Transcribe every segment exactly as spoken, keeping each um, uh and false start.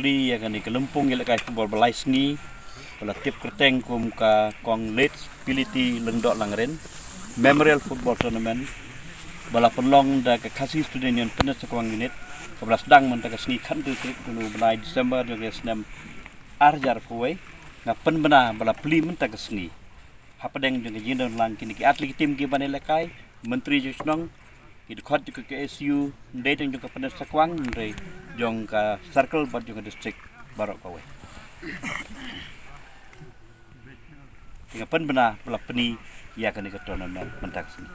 Ïa kane ka lympung ïalehkai football ba lai sngi ba la tip kyrteng kum ka Kong Late Piliti Lyngdoh Langrin Memorial Football Tournament ba la pynlong da ka Khasi Student Union Pyndengsakwang Unit, kaba la sdang mynta ka sngi khathynriew tarik u bnai December jong ka snem ar hajar arphew wei. Nga pynbna ba la plie mynta ka sngi hapdeng jong ka jingdon lang kine ki ar tylli ki team kiba ïalehkai, Myntri jong shnong, ki dkhot jong ka K S U, ym dei tang jong ka Pyndengsakwang, hynrei jong ka circle bad jong ka district baroh kawei. Te nga pynbna ba la pyni ïa kane ka tournament mynta ka sngi.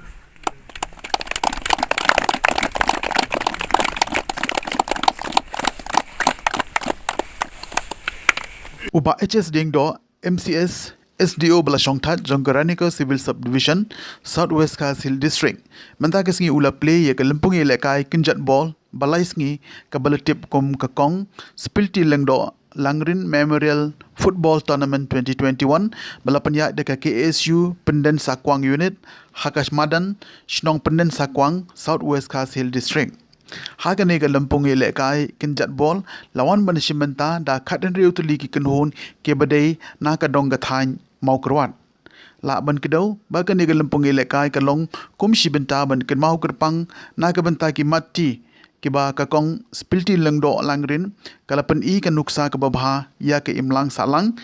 U Bah H S Diengdoh, M C S, S D O ba la shongthait jong ka Ranikor Civil Subdivision, South West Khasi Hills District, mynta ka sngi u la plie ïa ka lympung ïalehkai kynjat ball ba lai sngi kaba la tip kum ka Kong Spilti Lyngdoh Langrin Memorial Football Tournament twenty twenty-one ba la pynïaid da ka K S U Pyndengsakwang Unit ha ka madan shnong Pyndengsakwang, South West Khasi Hills District. Ha kane ka lympung ïalehkai kynjat ball la wan ban shim bynta da khathynriew tylli ki kynhun kiba dei na ka dong ka thaiñ Mawkyrwat. Lah ban kdew ba kane ka lympung ïalehkai ka long kum shi bynta ban kynmaw kyrpang na ka bynta ki mat ti kiba ka Kong Spilti Lyngdoh Langrin ka la pyni ka nuksa kaba bha ïa ka imlang sahlang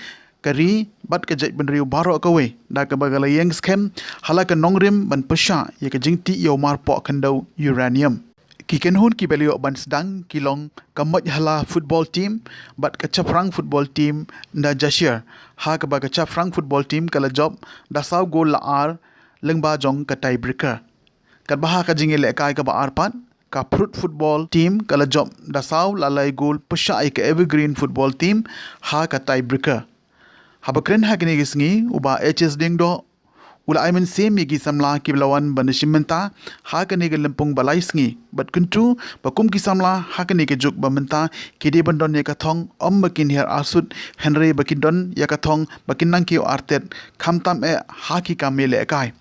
ka ri bad ka jaitbynriew baroh kawei, da kaba ka la ïeng skhem ha la ka nongrim ban pyrshah ïa ka jingtih ïa u marpoh khyndew uranium. Ki kynhun kiba la ïoh ban sdang ki long ka Moihala football team bad ka Chaphrang football team na Jashir, ha kaba ka Chaphrang football team ka la jop da saw gol la ar lyngba jong ka tiebreaker. Katba ha ka jingïalehkai kaba ar pat, ka Phrut football team ka la jop da saw la lai gol pyrshah ïa ka Evergreen football team ha ka tiebreaker. Haba kren ha kane ka sngi, u Bah H S Diengdoh u la ai mynsiem ïa ki samla kiba la wan ban shim bynta ha kane ka lympung ba lai sngi, bad kyntu ba kum ki samla ha kane ka juk ba mynta ki dei ban don ïa ka thong, ym ba kin hiar arsut, hynrei ba kin don ïa ka thong ba kin nang kiew artet, khamtam eh ha ki kam ïalehkai.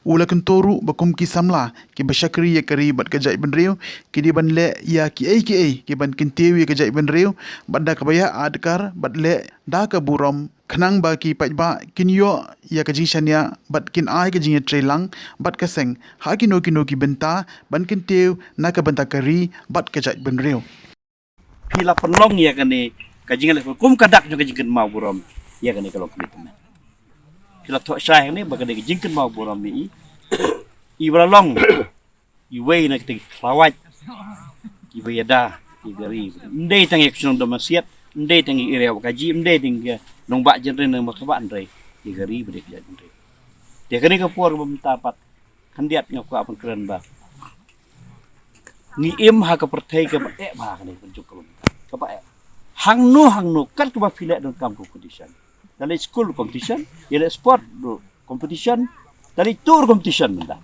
U la kyntu ruh ba kum ki samla kiba shakri ïa ka ri bad ka jaitbynriew ki dei ban leh ïa kiei kiei kiban kyntiew ïa ka jaitbynriew, bad da kaba ïa adkar bad leh da ka burom, khnang ba ki paidbah kin ïoh ïa ka jingshaniah bad kin ai ka jingïatreilang bad ka seng ha kino kino ki bynta ban kyntiew na ka bynta ka ri bad ka jaitbynriew. Phi la pynlong ïa kane ka jingïaleh kum ka dak jong ka jingkynmaw burom ïa kane ka long commitment. Phi la thoh shai hangne ba kane ka jingkynmaw burom ïa i, i ba la long iwei na kita ki khlawait kiba ïada ïa ka ri. Ym dei tang ïa ka shnong Domashiat, ym dei tang ïa ka area Wahkaji, ym dei tang ïa ka nongbah Jynrei, nongbah Khabah, hynrei ïa ka ri bad ïa ka jaitbynriew. Te kane ka por ba mynta pat khyndiat nga kwah ban kren ba ngi im ha ka pyrthei kaba eh bha, kane ka juk ka long kaba eh. Hangno hangno kat kaba phi leh donkam competition. Da leh school competition, ïa leh sport ruh competition, da leh tour competition mynta.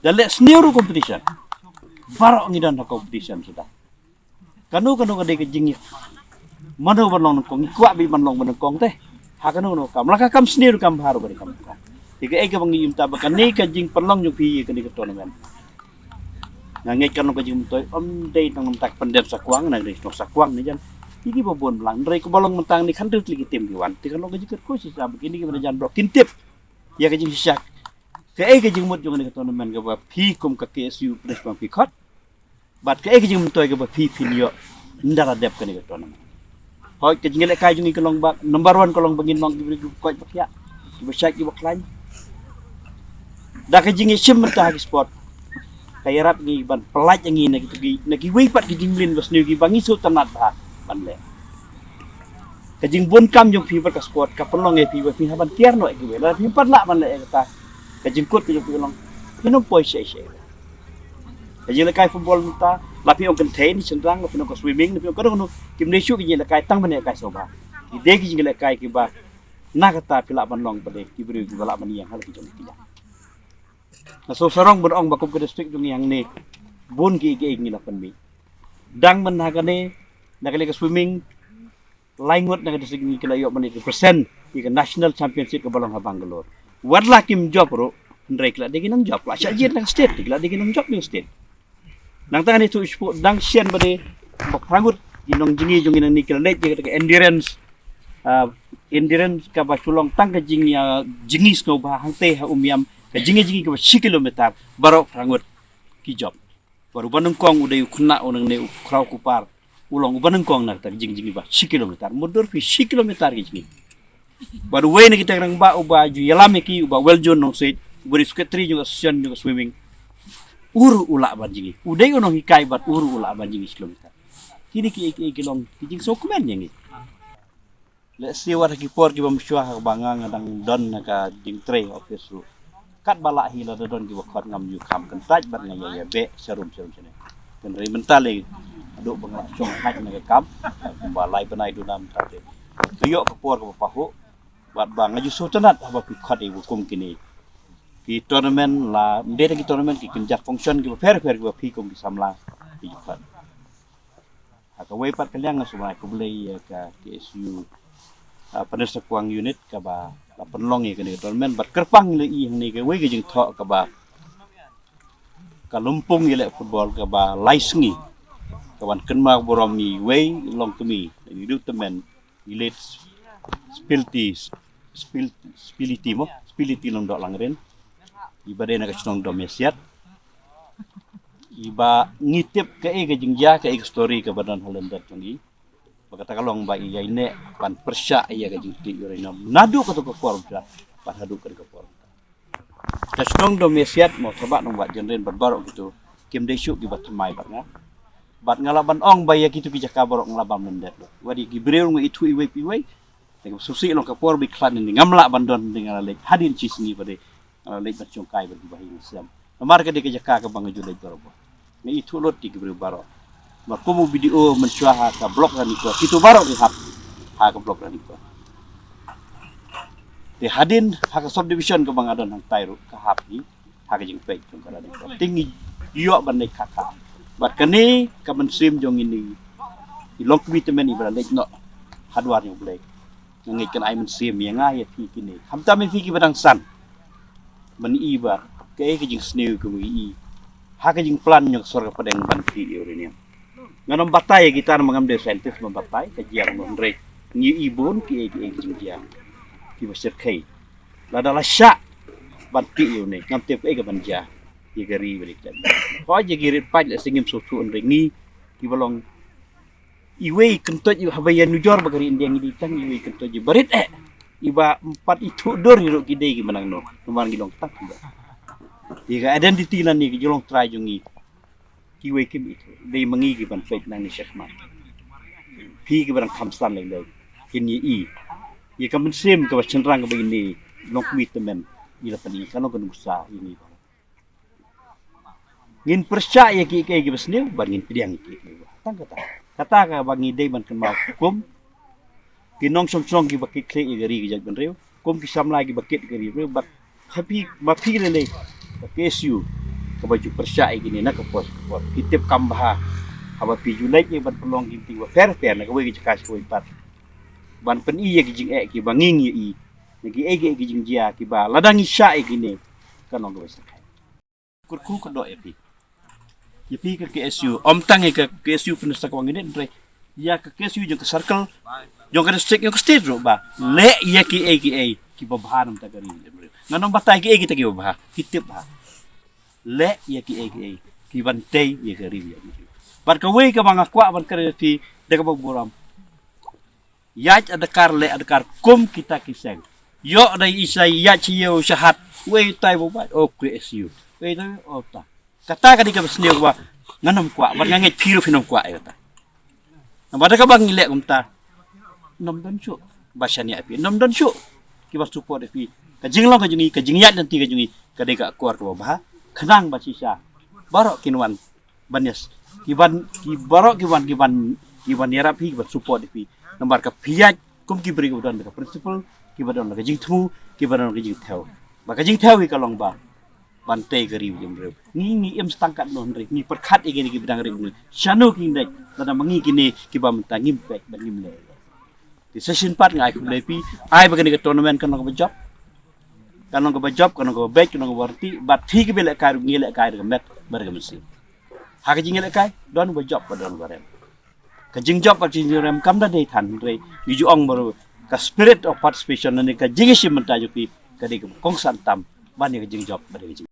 Da leh sniew ruh competition. Baroh ngi don ha competition suda. Kano kano ka dei ka jingïa. Mano ban long nyngkong, ngi kwah beit ban long ba nyngkong te. Ha kano kano ka kam, la ka kam sniew ruh kam bha ruh ka dei kam nyngkong. Te kaei kaba ngi im ta ba kane ka jingpynlong jong phi ïa kane ka tournament. Nga ngeit kan long ka jingmyntoi, ym dei tang mynta ka Pyndengsakwang, na dei Pyndengsakwang ne jan. Ki kiba bun blang, hynrei kaba long mynta ne khathynriew tylli ki team ki wan. Te kan long ka jingkyrkhu shisha ba kine kiba na jan baroh kin tip ïa ka jingshisha. Kaei ka jingmut jong kane ka tournament kaba phi kum ka K S U Pyndengbah phi khot. Bad kaei ka jingmyntoi kaba phi phin ïoh ynda la dep kane ka tournament. Hooid, ka jingïalehkai jong ngi ka long ba number one ka long ba ngin long kiba koit ba khiah, kiba shait kiba khlaiñ. Da ka jingïashim bynta ha ki sport ka ïarap ngi ban pyllait ïa ngi na ki, na kiwei pat ki jingmlien ba sniew kiba ngi sngewtynnat bha ban leh. Ka jingbun kam jong phi bad ka sport ka pynlong ïa phi ba phi hap ban tiar noh ïa kiwei, lada phi pat lah ban leh ïa kata, ka jingkut ka jong phi ka long phin ym poi shisha shisha. Ka jingïalehkai football mynta, la phi ong kynthei ne shynrang, la phi ong ka swimming, la phi ong kano kano, kim dei shuh ki jingïalehkai tang ban ïalehkai sngewbha. Ki dei ki jingïalehkai kiba na kata phi lah ban long ba dei ki briew kiba lah ban ïeng ha la ki jong ki jaka. Nga sngewsarong ban ong ba kum ka district jong ngi hangne bun kiei kiei ngi la pynmih. Dang mynta kane, na ka liang ka swimming, lai ngut na ka district ngi ki la ïoh ban represent ïa ka national championship kaba long ha Bangalore. Wat la kim jop ruh, hynrei ki la dei ki nongjop, la shah jied na ka state, ki la dei ki nongjop na ka state. Nangta kane tu sport dang shen ba dei ba phra ngut Ki nongjngi jong ngi nangne ki la leit ïa ka endurance, ah, endurance kaba shu long tang ka jingïa jngi sngewbha hangtei ha Umiam, ka jingïa jngi kaba shi kilometer baroh phra ngut ki jop. Bad uba nyngkong u dei u khynnah u nangne u khraw kupar, u long uba nyngkong na kata ka jingjngi ba shi kilometer, mutdur phi shi kilometer ki jngi. Bad uwei na kita ki rangbah uba ju ïalam ïa ki, uba Weljun Nongsiej, uba dei secretary jong ka association jong ka swimming, u ruh u lah ban jngi. U dei u nonghikai bad u ruh u lah ban jngi shi kilometer. Kine ki, ki, ki long ki jingsngewkmen ïa ngi. Lehse wat ha ki por kiba mynshuwa ha kaba nga, nga dang don na ka jingtrei office ruh, katba lah hi lada don kiba khot ngam ju kham kyntait bad nga ïa, ïa beh sharum sharum shane. Hynrei mynta lei haduh ba nga la shong hait na ka kam kumba lai bnai duna mynta te, nga ïoh ka por kaba pahuh bad ba nga ju sngewtynnat haba phi khot ïa ki kum kine ki tournament, la ym dei tang ki tournament, ki kynja function kiba pher pher kiba phi kum ki samla phi ju khot. Ha kawei pat ka liang nga sngewbha khublei ïa ka K S U, ah, Pyndonkam Sakwang unit kaba la pynlong ïa kane ka tournament bad kyrpang la i hangne kawei ka jingthoh kaba ka lympung ïaleh football kaba lai sngi, ka wan kynmaw burom ïa iwei i longkmie, i dei u tymmen, i late Spility, Spil-, Spility mo, Spility Lyngdoh Langrin, iba dei na ka shnong Dom Ïasiat. Iba ngi tip kaei ka jingjia, kaei ka story kaba don ha lyndet jong i. Ba kata ka long ba i ïaineh ban pyrshah ïa ka jingtih uranium naduh kato ka por ba, ban haduh kato ka por. Ka shnong Dom Ïasiat mo, thabat nong Bah Jenrin bad baroh kito kim dei shuh kiba thymmai bad nga. Bad nga lah ban ong ba ïa kito ki jaka baroh nga lah ban lyndet. Wat ïa ki briew nga ithuh iwei pa iwei. Te ka sngewsih long ka por ba i khlad, ngam lah ban don, nga la leit hadien shi sngi ba dei, nga la leit ban shongkai bad kiba ha ïing ha sem. Namar ka dei ka jaka kaba nga ju leit baroh. Nga ithuh lut ïa ki briew baroh. Namar kum u B D O mynshuwa ha ka block Ranikor, kito baroh ki hap ha ka block Ranikor. Te hadien ha ka subdivision kaba nga don hangtai ruh ka hap hi ha ka jingpeit jong ka Ranikor. Te ngi ïoh ban leit kha kha. Bad kane ka mynsiem jong ngi, i longkmie tymmen iba la leit noh ha dwar jong U Blei. Nga ngeit kan ai mynsiem ïa nga ïa phi kine, khamtam ïa phi kiba dang san, ban i ba kaei ka jingsniew kaba ngi i ha ka jingplan jong ka sor ka pdeng ban tih ïa uranium. Ngan ym batai ïa kita namar ngam dei scientist ban batai ka jia, hynrei ngi i bun kiei kiei ki jingjia kiba shyrkhei. Lada la shah ban tih ïa une, ngam tip kaei kaban jia ïa ka ri bad ïa ka jaitbynriew. Hooid, ïa ki rit paid lehse ngim sngewthuh, hynrei ngi kiba long iwei i kyntoit, haba ïanujor ba ka ri India ngi dei tang iwei i kyntoit iba rit eh, iba ym pat ithuh dur ïa ruh ki dei kiba nangno, namar ngi long tang kiba, ïa ka identity lane ka jinglong trai jong ngi kiwei kim ithuh. Dei ma ngi kiban peit nangne shakhmat. Phi kiba dang kham san lei lei kin ïa i ïa ka mynsiem kaba shynrang kaba ine i longkmie tymmen i la pyni, ka long ka nuksa ïa ngi. Ngin pyrshah ïa kiei kiei kiba sniew bad ngin pdiang ïa kiei kiei kiba, tang kata. Kata kaba ngi dei ban kynmaw kum ki nongshong shnong kiba kit khlieh ïa ka ri ka jaitbynriew, kum ki samla kiba kit ïa ka ri bad ha phi, ma phi lei lei ka K S U kaba ju pyrshah ïa kine na ka por ka por. Phi tip kam bha haba phi ju leit ïa ban pynlong ki meeting ba pher pher na kawei ka jaka sha kawei pat, ban pyni ïa ki jingeh kiba ngi ngi ïa i, na kiei kiei ki jingjia kiba lada ngi shah ïa kine kan long kaba shyrkhei. Kyrkhu ka doh ïa phi, ïa phi ka K S U, ym tang ïa ka K S U Pyndonkam Sakwang ine, hynrei ïa ka K S U jong ka circle, jong ka district, jong ka state ruh, ba leh ïa kiei kiei kiba bha na ka bynta ka ri. Ngan ym batai kiei kita kiba bha, ki tip bha. Leh ïa kiei kiei kiban tei ïa ka ri. Bad kawei kaba nga kwah ban kren ïa phi da kaba burom, ïaid adkar, leh adkar kum kita ki seng. Ïoh da i sa ïaid sha ïew sha hat, wei tai ba bai, o K S U, wei tai o ta. Kata ka dei kaba sniew ba ngan ym kwah, bad nga ngeit phi ruh phin ym kwah ïa kata. Namar da kaba ngi leh kumta, ym don shuh ba shaniah ïa phi, ym don shuh kiba support ïa phi. Ka jinglong ka jong ngi, ka jingïaid lynti ka jong ngi ka dei ka akor kaba bha, khnang ba shisha baroh kin wan ban ïas, kiban, ki baroh kiban, kiban, kiban ïarap hi, kiban support hi. Namar ka phi ïaid kum ki briew kiba don ka principle, kiba don ka jingthmu, kiba don ka jingthew. Ba ka jingthew hi ka long ba ban tei ka ri u jingbriew. Ngi, ngi im stang katno hynrei ngi pyrkhat ïa kine kiba dang rit, shano kin leit, lada ma ngi kine kiba mynta ngim peit bad ngim leh. Te sa shisien pat nga ai khublei phi, ai ba kane ka tournament kan long kaba jop, kan long kaba jop, kan long kaba beit, kan long kaba rti, bad phi kiba lehkai ruh ngi lehkai da ka met bad da ka mynsiem. Ha ka jingïalehkai don ba jop bad don ba rem. Ka jingjop bad jingjop em kam da dei than, hynrei ngi ju ong ba ka spirit of participation ne ka jingïashim bynta jong phi ka dei ka kongsan tam ban ïa ka jingjop bad ka jing